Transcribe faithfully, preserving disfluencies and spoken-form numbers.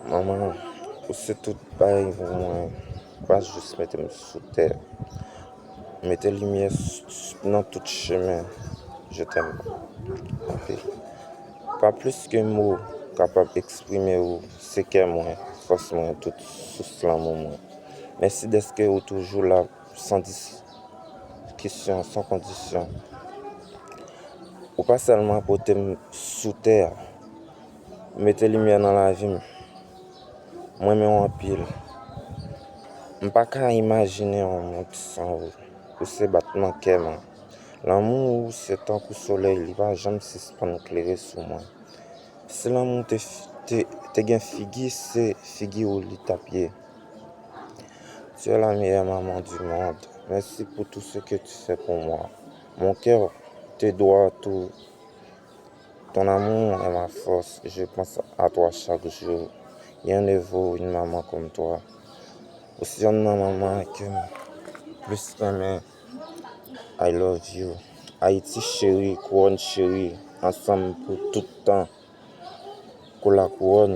Manman, ou se tout bagay pou mwen. Pa jis mete m sou tè. Mete limyè s- s- nan tout chemen. Je t'aime. Anpil. Pa plis ke mo kapab eksprime ou, se kè mwen, fòs mwen, tout sous lanmou mwen. Mèsi dèske ou toujou la san diskisyon, san kondisyon. Ou pa sèlman pote m sou tè a, mete limyè nan lavi m. Mwen renmen w anpil. M pa ka imajine yon mond san ou. Ou se batman kè mwen. Lanmou ou se tankou solèy, li pa janm sispann klere sou mwen. Si lanmou te, te, te gen figi, se figi ou li t ap ye. Tu es la meilleure maman du monde. Merci pour tout ce que tu fais pour moi. Mon cœur te doit tout. Ton amour est ma force. Je pense à toi chaque jour. Rien ne vaut une maman comme toi. Ou se yonn nan manman ke m plis renmen. I love you. Ayiti cheri, kouwòn cheri, ansanm pou tout tan. Kou la kouwòn,